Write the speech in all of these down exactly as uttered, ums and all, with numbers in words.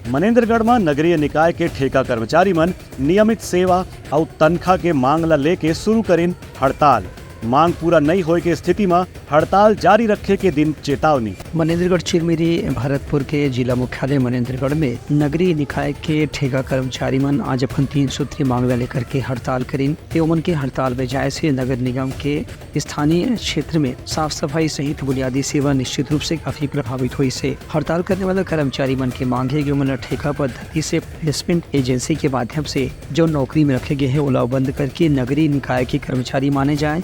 मनेन्द्रगढ़ म नगरीय निकाय के ठेका कर्मचारी मन नियमित सेवा अउ तनखा के मांग ल लेके शुरू करिन हड़ताल। मांग पूरा नइ होए के स्थिति म हड़ताल जारी रखे के दिन चेतावनी। मनेन्द्रगढ़ चिरमिरी भरतपुर के जिला मुख्यालय मनेन्द्रगढ़ में नगरीय निकाय के ठेका कर्मचारी मन आज अपन तीन सूत्री मांग ल लेकर के हड़ताल करिन। ते ओमन के हड़ताल में जाए से नगर निगम के स्थानीय क्षेत्र में साफ सफाई सहित बुनियादी सेवा निश्चित रूप से काफी प्रभावित होइस हे। हड़ताल करने वाला कर्मचारी मन के मांग हे कि ओमन ल ठेका पद्धति से प्लेसमेंट एजेंसी के माध्यम से जो नौकरी में रखे गए हे, ओला बंद करके नगरीय निकाय के कर्मचारी माने जाए।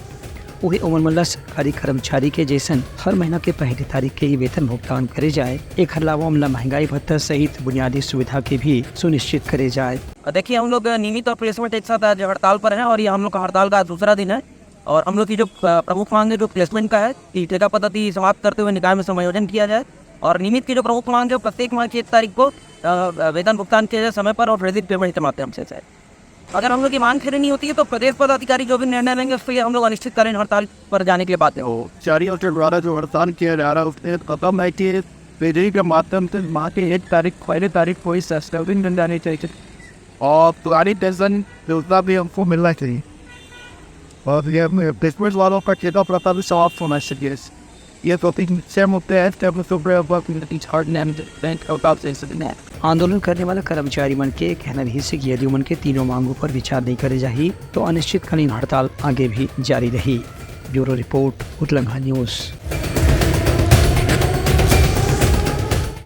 उहे ओमन मन ल सरकारी कर्मचारी के जैसन हर महीना के पहली तारीख के ही वेतन भुगतान करे जाए। एखर अलावा ओमन ल महंगाई भत्ता सहित बुनियादी सुविधा के भी सुनिश्चित करे जाए। देखिए, हम लोग नियमित और प्लेसमेंट एक साथ आज हड़ताल पर हैं और ये हम लोग का हड़ताल का आज दूसरा दिन है। और हम लोग की जो, अ, प्रमुख मांग है, जो प्लेसमेंट का है, कि ठेका पद्धति समाप्त करते हुए निकाय में समायोजन किया जाए। और नियमित की जो प्रमुख मांग है, प्रत्येक माह की एक तारीख को, अ, अ, वेतन भुगतान किया जाए समय पर और प्रेरित पेमेंट के माध्यम से जाए। अगर हम लोग की मांग पूरी नहीं होती है, तो प्रदेश पदाधिकारी जो भी निर्णय लेंगे, उसके लिए हम लोग अनिश्चितकालीन हड़ताल पर जाने के लिए बाध्य होंगे। कर्मचारियों के द्वारा जो हड़ताल किया जा रहा है, उसमें खत्म है कि बिजली के माध्यम से माह के एक तारीख, पहली तारीख को ही सस्पेंशन मिल जानी चाहिए और पुरानी पेंशन योजना भी हमको मिलना चाहिए और ये प्लेसमेंट वालों का ठेका प्रथा भी समाप्त होना चाहिए। ये दो तीन मुद्दे हैं, जब तो बैंक आंदोलन करने वाला कर्मचारी मन के कहना रहिस हे कि यदि ओमन के तीनों मांगों पर विचार नहीं करे जाही, तो अनिश्चितकालीन हड़ताल आगे भी जारी रही। ब्यूरो रिपोर्ट, उतलंघा न्यूज।